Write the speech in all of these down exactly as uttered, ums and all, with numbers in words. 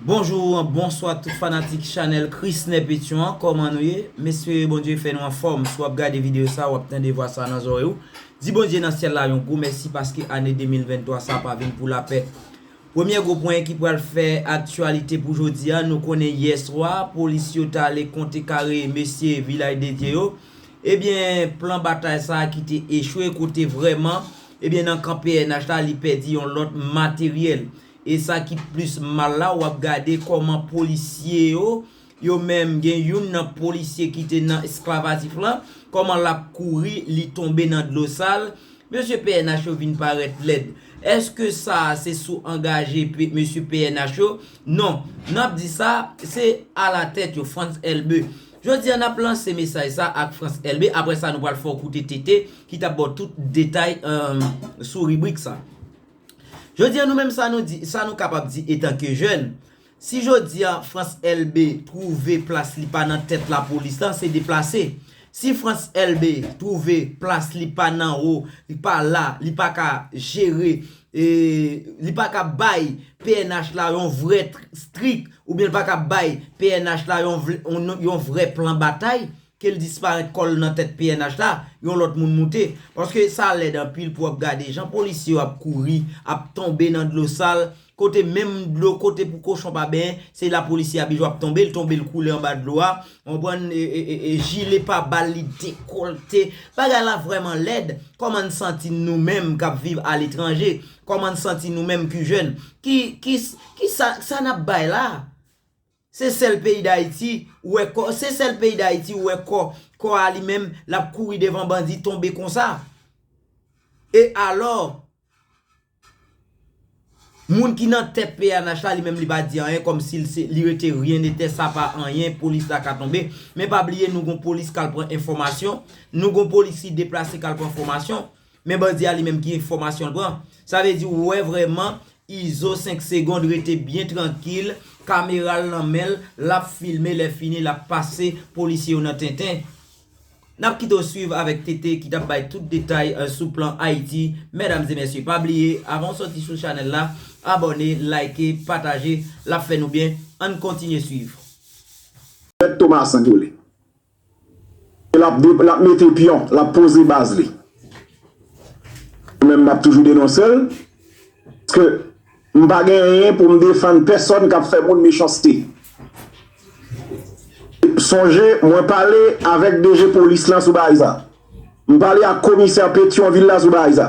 Bonjou, bonswa tout fanatik chanèl Krisnè Petyon an, kòman nou ye? M espere Bondye fè nou anfòm. Si w ap gade videyo sa, w ap tande vwa sa nan zòrèy ou. Di Bondye nan syèl la yon gwo mèsi paske ane de mil venntwa sa pa vin pou lapè. Premye gwo pwen ki pral fè aktyalite pou jodi a, nou konnen yè swa, polis yo t ale konte kare mesye Vilaj de Dye yo. Ebyen, plan batay sa a ki te echwe, kote vrèman, ebyen, nan kan P N H la, li pèdi yon lòt materyèl. E sa ki plis mal la, w ap gade kòman polisye yo, yo menm, gen youn nan polisye ki te nan esklavajis lan, kòman l ap kouri, li tonbe nan dlo sal. Mesye P N H yo vin parèt lèd. Èske sa a se sou angaje pe-, mesye P N H yo? Non. N ap di sa, se alatèt yo, Frantz Elbé. Jodi a, n ap lanse mesaj sa ak Frantz Elbé. Apre sa, nou pral fè w koute T T ki t ap ba w tout detay, eh, sou ribrik sa. Jodi a, nou menm, sa nou di, sa nou kapab di etanke jèn, si jodi a Frantz Elbé twouve plas li pa nan tèt lapolis lan, se deplase. Si Frantz Elbé twouve plas li pa nan wo, li pa la, li pa ka jere, e, li pa ka bay P N H la yon vrè tr-, strik, oubyen li pa ka bay P N H la yon vle-, yon, yon vrè plan batay, ke l disparèt kò l nan tèt P N H la, yon lòt moun moute. Paske sa lèd anpil pou w ap gade jan polisye yo ap kouri, ap tonbe nan dlo sal, kote menm dlo kote pou kochon pa benyen, se la polisye a bezwen ap tonbe, l tonbe, l koule anba dlo a, w konprann, e, e, e, e, jile pa bal, li dekòlte. Bagay la vrèman lèd. Kòman n santi n nou menm k ap viv aletranje? Kòman n santi nou menm ki jèn? Ki, ki, ki sa, sa n ap bay la? Se sèl peyi Dayiti ou wè kò, se sèl peyi Dayiti ou wè kò, kò a li menm, l ap kouri devan bandi tonbe konsa. E alò, moun ki nan tèt P N H la, li menm li pa di anyen, kòmsi l se, li rete rien n'était, sa pa anyen, polis la ka tonbe. Men pa bliye, nou gon polis k al pran enfòmasyon, nou gon polis ki deplase k al pran fòmasyon. Men bandi a li menm ki enfòmasyon l pran. Sa vle di ou wè vrèman Izo senk segond rete byen trankil, kamera l nan men l, l ap filme, lè fini l ap pase polisye yo nan tenten. N ap kite w swiv avèk T T ki t ap bay tout detay, eh, sou plan Ayiti. Medam e mesye, pa bliye, avan w sòti sou chanèl la, abòne, like, pataje, l ap fè nou byen. Ann kontinye swiv. Mèt Thomas Saint-Paul. L ap de-, l ap mete pyon, l ap poze baz li. Mwen menm, m ap toujou denonse l. Paske m pa gen anyen pou m defann pèsòn k ap fè moun mechanste. Sonje, mwen pale avèk D G polis lan sou bagay sa. M pale ak komisè Petyonvil la sou bagay sa.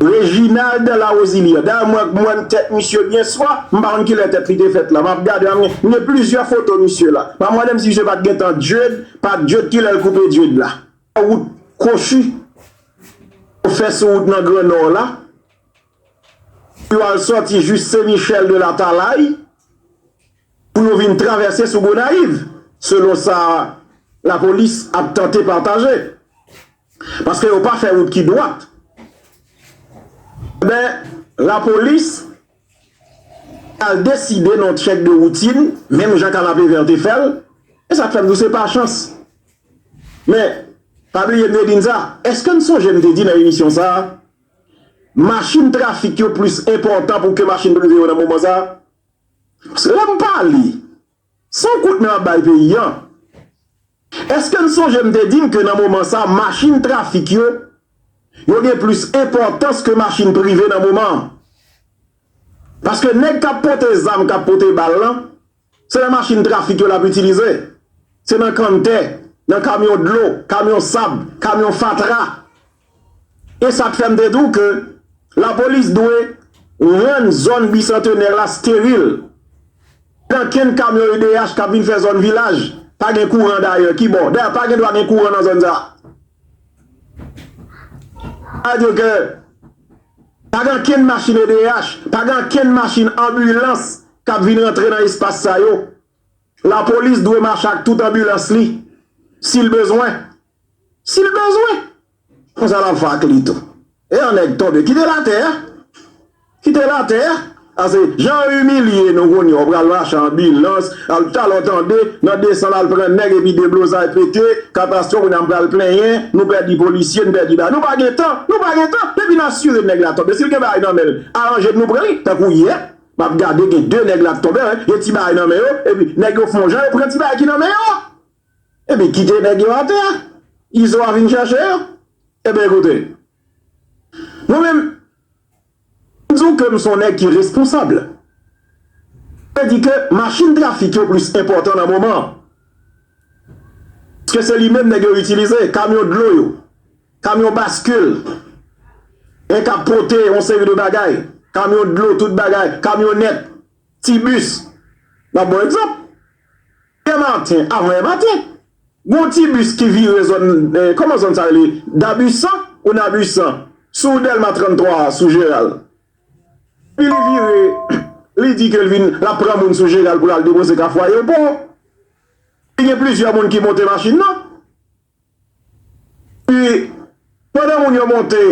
Reginald Larosilière. Dayè, mwen, mwen tèt misye byen swa, m pa konn kilè tèt li te fèt la. M ap gade, m gen, m gen plizyè foto misye la. M ap mande m si misye pa t gentan dread, pa t dread, kilè l koupe dread la. Wout kwochi, yo fè sou wout nan Gran Nò la, pou yo al sòti jis Sen Michèl de Latalay, pou yo vin travèse sou Gonayiv, selon sa lapolis ap tante pataje. Paske yo pa fè wout ki dwat. Ebyen, lapolis al deside nan tchèk de woutin, menm jan Kanapevè te fè l, e sa k fè m di w se pa chans. Men, pa bliye m te di n sa, èske n sonje m te di nan emisyon sa a, machin trafik yo plis enpòtan pou ke machin prive yo nan moman sa a? Paske lè m pale, se yon kout men m ap bay peyi a. Èske n sonje m te di n ke nan moman sa a, machin trafik yo, yo gen plis enpòtans ke machin prive nan moman an? Paske nèg k ap pote zam, k ap pote bal lan, se nan machin trafik yo l ap itilize. Se nan kanntè, nan kamyon dlo, kamyon sab, kamyon fatra. E sa k fè m te di w ke lapolis dwe rann zòn Bisantenè la steril. Pa gen kenn kamyon E D H k ap vin fè zòn Vilaj. Pa gen kouran dayè, ki bò? Dayè, pa gen dwa gen kouran nan zòn sa a. Sa vle di ke pa gen kenn machin E D H, pa gen kenn machin anbilans k ap vin rantre nan espas sa yo. Lapolis dwe mache ak tout anbilans li, si l bezwen. Si l bezwen. Konsa l ap fè ak li tou. E yon nèg tonbe, kite l atè a. Kite l atè a. Ase, jan yo imilye nou kounye a, w pral mache anbilans, al talè w tande, nan desann al pran nèg epi deblozay pete, katastwòf, kounye a m pral plenyen, nou pèdi polisye, nou pèdi bagay. Nou pa gen tan, nou pa gen tan. Depi n asire nèg la tonbe, si l gen bagay nan men l, aranje n nou pran li, tankou yè. M ap gade, gen de nèg la k tonbe, wi, gen ti bagay nan men yo, epi nèg yo fè yon jan, yo pran ti bagay ki nan men yo. Epi kite nèg yo atè a. Izo a vin chèche yo. Ebyen, koute. Mwen menm, m di w ke m se yon nèg ki responsab. Sa vle di ke machin trafik yo plis enpòtan nan moman an. Paske se li menm nèg yo itilize, kamyon dlo yo, kamyon baskil, e k ap pote yon seri de bagay, kamyon dlo, tout bagay, kamyonèt, ti bis. M ap ba w egzanp. Yè maten, avan yè maten, gon ti bis ki vire zòn, eh, kòman zòn sa rele? Dabuisson ou Nabuisson? Sou Dèlma tranntwa a, sou Jeral. Epi li vire, li di ke l vin, l ap pran moun sou Jeral pou l al depoze Kafou Ayewopò. Li gen plizyè moun ki monte machin nan. Epi, pandan moun yo monte,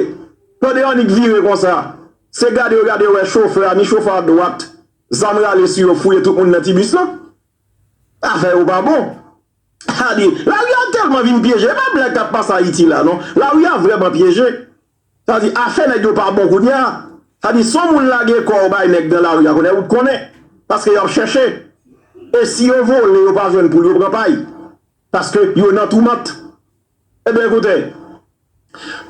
pandan yo annik vire konsa, se gade yo gade yo wè chofè a, ni chofè a dwat, zam rale sou yo, fouye tout moun nan ti bis lan. Afè yo pa bon. Sa di, lari a tèlman vin pyeje, e pa blag k ap pase Ayiti la, non. Lari a vrèman pyeje. Sa di, afè nèg yo pa bon kounye a. Sa di, si yon moun lage kò w bay nèg nan lari a, kounye a ou t konnen. Paske y ap chèche. E si yo vole, yo pa jwenn poul, yo pran pay. Paske yo nan toumant. Ebyen, koute.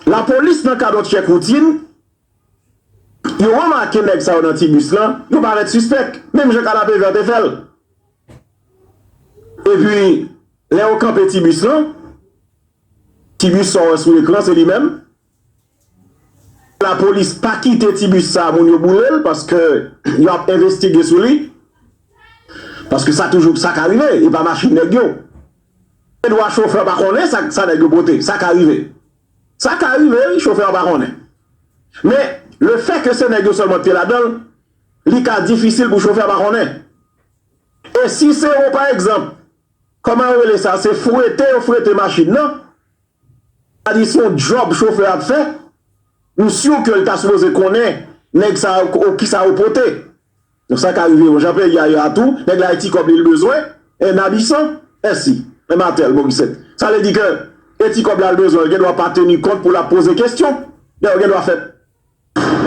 Lapolis nan kad yon tchèk woutin, yo remake nèg sa yo nan ti bis lan, yo parèt sispèk, menm jan Kanapevè te fè l. Epi, lè yo kanpe ti bis lan, ti bis sa w wè sou ekran, se li menm. Lapolis pa kite ti bis sa a, moun yo boule l, paske y ap envestige sou li. Paske sa toujou, sa ka rive, e pa machin nèg yo. Gen dwa chofè pa konnen sa, sa nèg yo pote, sa ka rive. Sa ka rive, wi, chofè a pa konnen. Men, lefètke se nèg yo sèlman ki te ladan l, li ka difisil pou chofè a pa konnen. E si se yon, pa egzanp, kòman yo rele sa, se frete yo frete machin nan, sa di se yon djòb chofè ap fè, m si ke l ta sipoze konnen nèg sa yo, kisa yo pote. Donk sa ka rive yon jan peyi a ye a tou, nèg la e ti kòb li l bezwen, e Nabuisson, mèsi, e Martel, Morissette. Sa vle di ke e ti kòb la l bezwen, l gen dwa pa teni kont pou l ap poze kesyon. Dayè, gen dwa fè.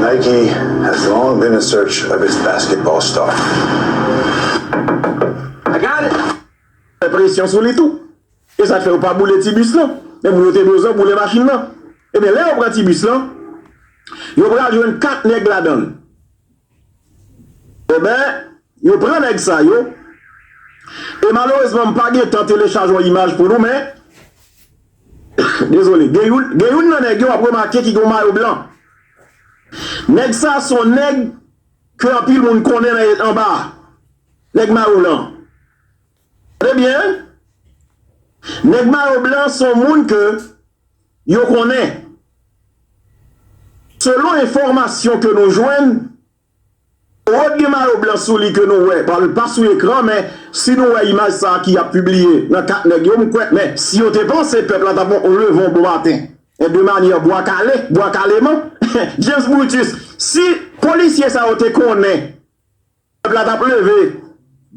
Nike has long been in search of its basketball star. I got it. Fè presyon sou li tou. E sa k fè yo pa boule ti bis lan. Men moun yo te bezwen boule machin nan. Ebyen, lè yo pran ti bis lan, yo pral jwenn kat nèg ladan l. Ebyen, yo pran nèg sa yo. E malerezman, m pa gen tan telechaje yon imaj pou nou, men, dezole, gen youn, gen youn nan nèg yo w ap remake ki gen yon mayo blan. Nèg sa se yon nèg ke anpil moun konnen nan anba a. Nèg mayo blan. Tande byen, nèg mayo blan se yon moun ke yo konnen. Selon enfòmasyon ke nou jwenn, Rod gen mayo blan sou li ke nou wè, pa, pa sou ekran, men si nou wè imaj sa a ki ap pibliye nan kat nèg yo, m kwè, men si yo te panse pèp la t ap leve yon bon maten, e de manyè bwa kale, bwa kaleman, James Brutus, si polisye sa yo te konnen pèp la t ap leve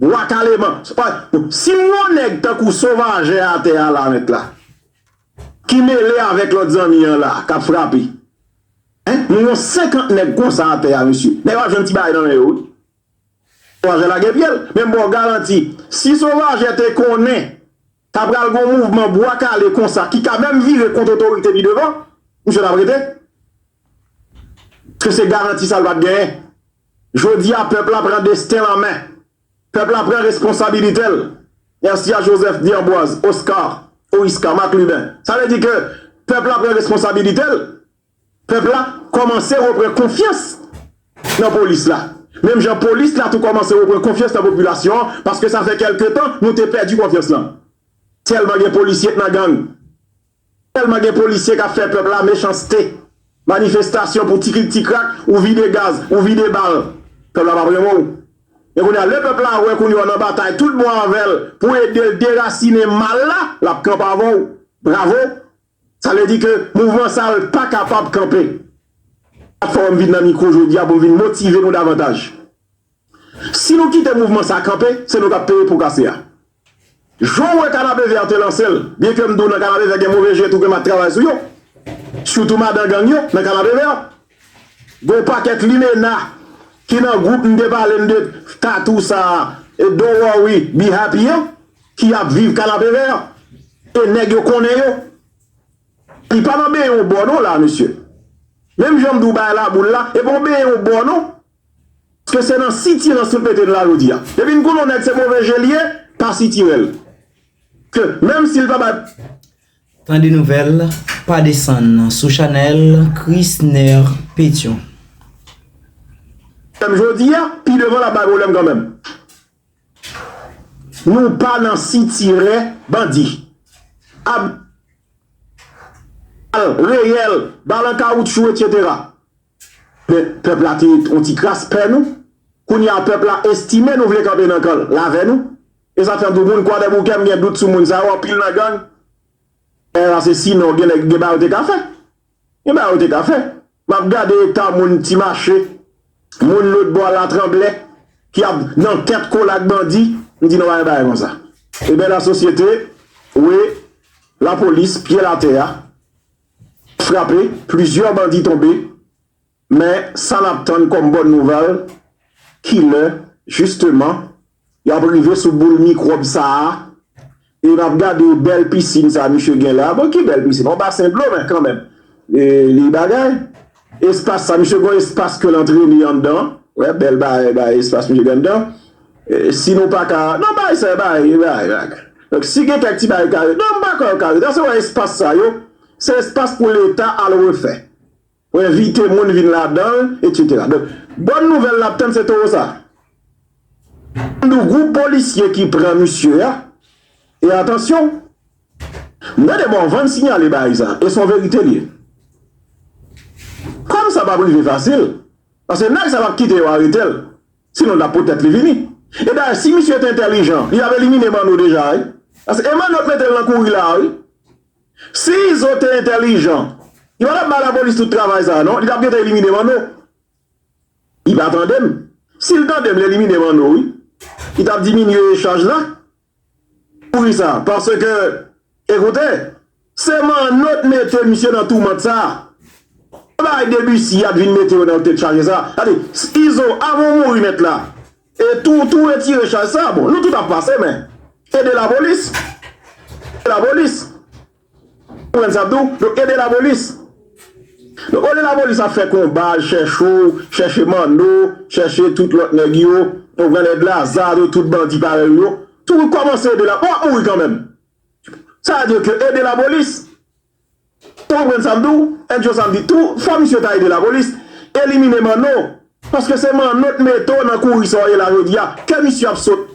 bwa kaleman. Se pa, si m wè yon nèg tankou Sovajè atè a la, mèt la, ki mele avèk lòt zanmi an la, k ap frape. Hein? M wè yon senkant nèg konsa atè a, mesye. Nèg yo ap jwenn ti bagay nan men yo, wi. Sovajè lage pye l. Men m ba w garanti, si Sovajè te konnen ta pral gon mouvman bwa kale konsa, ki ka menm vire kont otorite pi devan, misye t ap rete. Paske se garanti sa l pa t genyen. Jodi a, pèp la pran desten l an men. Pèp la pran responsabilite l. Mèsi a Joseph D. Amboise, Oscar, Orisca, Marc Lubin. Sa vle di ke pèp la pran responsabilite l. Pèp la kòmanse repran konfyans nan polis la. Menm jan polis la tou kòmanse repran konfyans nan popilasyon an, paske sa fè kèlke tan nou te pèdi konfyans lan. Tèlman gen polisye k nan gang. Tèlman gen polisye k ap fè pèp la mechanste. Manifestasyon pou ti krik ti krak, ou vide gaz, ou vide bal. Pèp la p ap renmen w. Men kounye a, lè pèp la wè kounye a w nan batay tout bon avè l pou ede l derasinen mal la, l ap kanpe avè w. Bravo! Sa vle di ke mouvman sa a pa kapab kanpe. Sa k fè m vin nan mikwo jodi a pou m vin motive nou davantaj. Si nou kite mouvman sa a kanpe, se nou k ap peye po kase a. Jan w wè Kanapevè te lanse l, byenke m di w nan Kanapevè gen move je tou ke m ap travay sou yo, sitou madan gang yo nan Kanapevè. Gen yon pakèt limena ki nan gwoup m te pale n de tatou sa a, e Don't Worry, Be Happy an, ki ap viv Kanapevè an. E nèg yo konnen yo. Li pa nan benyen yon bò non la, mesye. Menm jan m di w bay laboul la, e pa yon benyen yon bò non. Paske se nan sitirans tout mete n la jodi a. Depi n konnen yon nèg se move je l ye, pa sitire l. Ke menm si l pa bay Tande nouvèl, pa desann sou chanèl Chrisner Pétion. Menm jodi a, pi devan l ap bay pwoblèm kanmenm. Nou pa nan sitirè bandi. Ab al reyèl, bal an kawoutchou, etsetera. Men pèp la te yon ti kras pè nou. Kounye a pèp la estime nou vle kanpe nan kan l avè nou. E sa fè m di w moun Kwadèboukè m gen dout sou moun sa yo anpil nan gang. E la se sinon gen nèg gen bagay yo te ka fè. Gen bagay yo te ka fè. M ap gade eta moun Ti Mache, moun lòt bò a Latranblè ki ap nan tèt kole ak bandi, m di non pa gen bagay konsa. Ebyen lasosyete, wi, lapolis, pye l atè a, frape, plizyè bandi tonbe, men sa n ap tann kòm bòn nouvèl, kilè, jisteman, y ap rive sou boul mikwòb sa a, e n ap gade bèl pisin sa a misye gen la. Bon, ki bèl pisin? Yon basen dlo, men kanmenm. E li bagay. Espas sa, misye gen yon espas ke l antrene anndan. Wè, bèl bagay, bagay, espas misye gen anndan. E, si nou pa ka, non, bagay sa, bagay, bagay, bagay. Donk, si gen kèk ti bagay kare, non, m pa kwè yo kare. Sa se wè espas sa yo, se espas pou Leta al refè. Pou envite moun vin ladan l, etsetera. Donk, bòn nouvèl n ap tann se towo sa. N di w gwoup polisye ki pran misye a, e atansyon, m tande bon, van n sinyale bagay sa, e se yon verite l ye. Kòm sa p ap rive fasil, paske nèg sa p ap kite yo arete l, sinon l t ap poutèt li vini. E dayè, si misye te entèlijan, li t ap elimine Manno deja, wi. Paske e Manno k mete l nan kouri la, wi. Si Izo te entèlijan, li pa t ap bay lapolis tout travay sa a, non. Li t ap gentan elimine Manno. Li pa tande m. Si l tande m, l elimine Manno, wi. Li t ap diminye chaj la. Pouri sa. Paske, ekoute, se Manno t mete misye nan toumant sa a. Bay Debussy a t vin mete yo nan tèt chaje sa. Gade, Izo, avan w mouri nèt la, e tou, tou retire chaj sa, bon, nou tout ap pase, men ede lapolis. Ede lapolis. Ou konprann sa m di w? Donk, ede lapolis. Donk, olye lapolis ap fè konba, al chèche w, chèche Manno, chèche tout lòt nèg yo, ou konprann, Èd Laza, tout bandi parèy yo. Tou kòmanse ede la, w ap mouri kanmenm. Sa vle di ke ede lapolis. Ou konprann sa m di w? Enjo sa m di tou, fò misye ta ede lapolis, elimine Manno. Paske se Manno t mete w nan kouri sa w ye la jodi a. Ke misye ap sot,